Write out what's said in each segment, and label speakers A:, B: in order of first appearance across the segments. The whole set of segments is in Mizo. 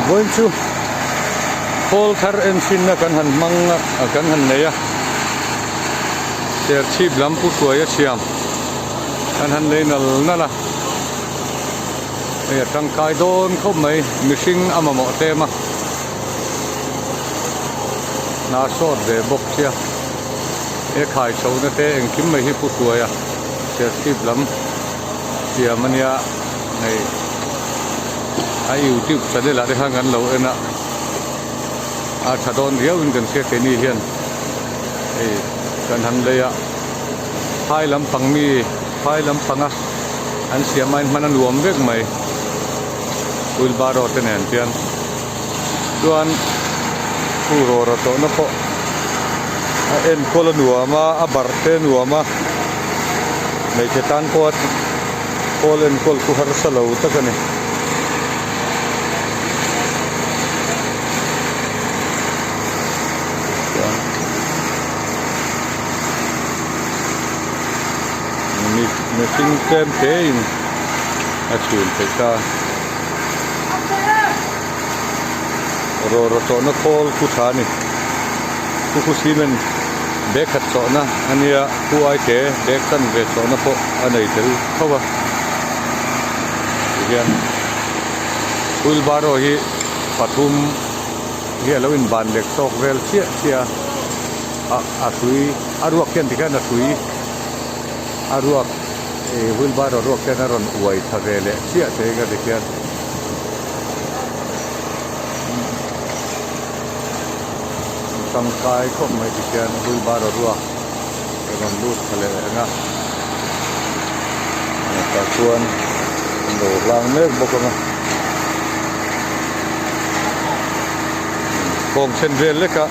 A: Vawiin chu khawl thar enchhinna kan han hmang a kan han nei a serchhip lam pu hruai a siam kan han lei nal nal a hei a tangkai dawn khawp mai mihring a mamawh tlem a hna sawt ve bawk sia he khai chhohna te engkim mai hi pu hruai a serchhip lam siam a nia hei a youtube channel ah te khan kan lo en a a tha dawn riau in kan hria keini hian hei kan han lei a phai lampang mi phai lampanga an siam aiin hman a nuam vek mai wheelbarrow te nen hian chuan khu rawra tawhna pawh a enkawl a nuam a a barh te a nuam a hmeichhe tan pawh a kawl enkawl chu harsa lo tak a ni. Mihring tlem te in a chhun theih ta. Rawra chawhna khawl khu tha a ni. Khu khu cement bag khat chawhna a nia khu ai te bag chanve chawhna pawh a nei tel tho a. Tihian wheelbarrow hi pathum hi a lo inban lek tawk vel chiah chiah a, a hrui a ruak hian tikhian a hrui a ruak ih wheelbarrow ruak hian a rawn uai thla ve leh chiah thei ka tikhian. Tangkai khawp mai ti khian wheelbarrow ruak a rawn lut thla leh reng a tah chuan an lo hlang mek bawk ang a kawng then vel lek a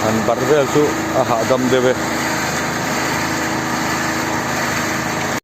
A: an barh vel chu a hahdam deuh e.